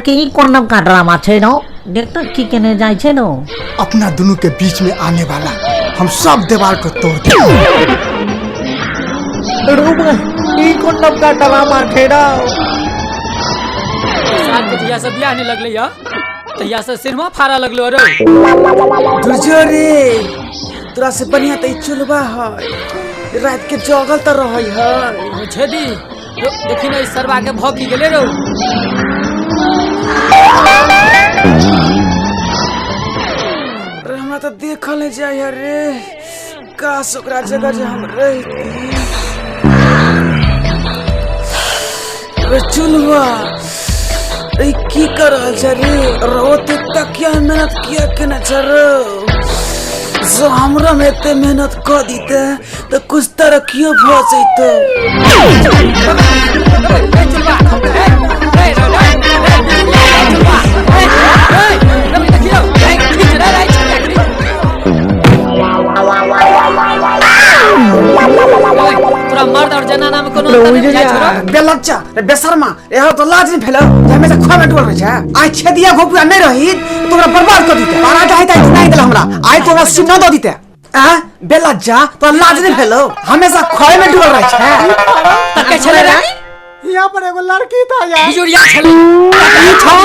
के ई कोन नवका ड्रामा छै रौ? देख त की केने जाइ छै रौ। अपना दोनों के बीच में आने वाला हम सब दीवार को तोड़ दे। रौ बा, ई कोन नवका ड्रामा छै रौ? साल के जहिया से बियाह नहीं लगले या तहिया से सिरमा फाड़ा लगलो रे। दुर्जो रे, तोरा से बढ़िया त ई चुलबा है, रात के जगल त रहै है। ओ छेदी, देखी ना ई सरवा के भौकी गेले रौ। अरे हमरा त देखल नहीं जाय है रे, काश ओकरा जगह जे हम रहती। अरे चुलबा, अरे की कर रहल छै रे? रोते तकिया मेहनत किया केने छै रे? जो हमरा में एते मेहनत क दीते त कुछ तरक्कियो भ जैतो। तोरा मर्द और जनाना में कोनो अंतर नहीं जाइ छौ रे? बेलज्जा रे, बेशर्मा रे, तो लाज नहीं भेलो जे हमेशा खुआ में डूबल रहै छै। आइ छेदिया घोपुआ नहीं रही तो तोरा बर्बाद कर दीते। बारा चाहे त नहीं देला हमरा, आइ तोरा सीना द दीते। आ बेलज्जा, तोरा लाज नहीं भेलो, हमेशा खुआ में डूबल रहै छै। तकै छलै रे? यहाँ पर एगो लड़की था यार। बिजुरिया छलै। ई छौ?